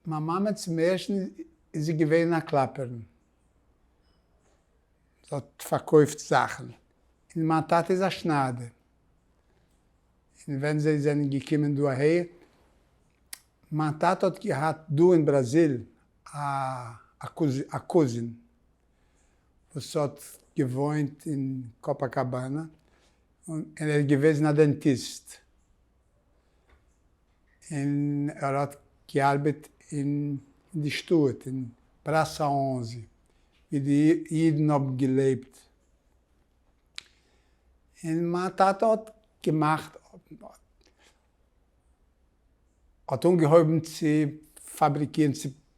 מיין מאמע צום ערשטן איז זי געווען א קלאפערין, זי האט פארקויפט זאכן, און מיין טאטע איז א שניידער, און ווען זיי זענען געקומען דא אהער, מיין טאטע האט געהאט דא אין בראזיל א cousin וואס האט געוואוינט אין קאפאקאבאנא, און ער איז געוועזן א dentist. און ער האט געארבעט אין די שטאט אין פראסא אנזי ווי די אידן האבן געלעבט, און מיין טאטע האט געמאכט האט אנגעהויבן צו פאבריקירן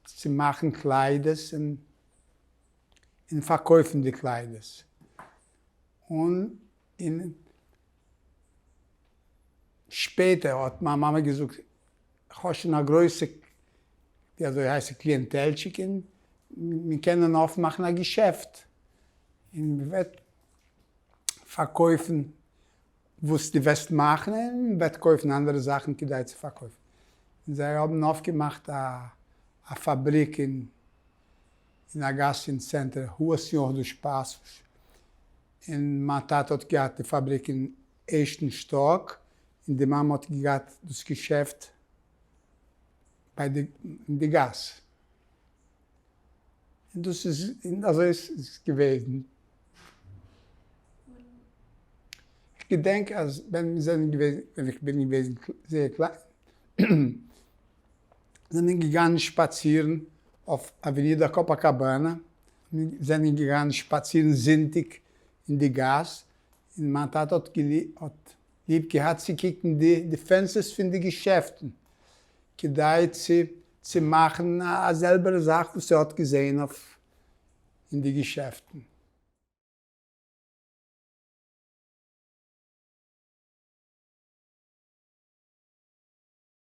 צו מאכן קליידערס און פארקויפן די קליידערס, און און שפעטער האט מיין מאמע געזאגט, כ'האב שוין א גרויסע, ווי אזוי הייסט עס, קליענטעלטשיק און מיר קענען אויפמאכן א געשעפט און מ'וועט פארקויפן וואס דו וועסט מאכן און מ'וועט קויפן אנדערע זאכן כדי צו פארקויפן. און זיי האבן אויפגעמאכט א פאבריק אין אין א גאס אין צענטער, Rua Senhor dos Passos, און מיין טאטע האט געהאט די פאבריק אין ערשטן שטאק, און די מאמע האט געהאט דאס געשעפט ביי די אין די גאס. און דאס איז און אזוי איז עס געוועזן. איך געדענק אז ווען מיר זענען געוועזן, ווען איך בין געוועזן זייער קליין, זענען געגאנגען שפאצירן אויף Avenida Copacabana, מיר זענען געגאנגען שפאצירן זונטאג אין די גאס, און מיין טאטע האט האט ליב געהאט צו קוקן די די פענסטערס פון די געשעפטן, כדי צו צו מאכן א זעלבערע זאך וואס ער האט געזען אויף אין די געשעפטן.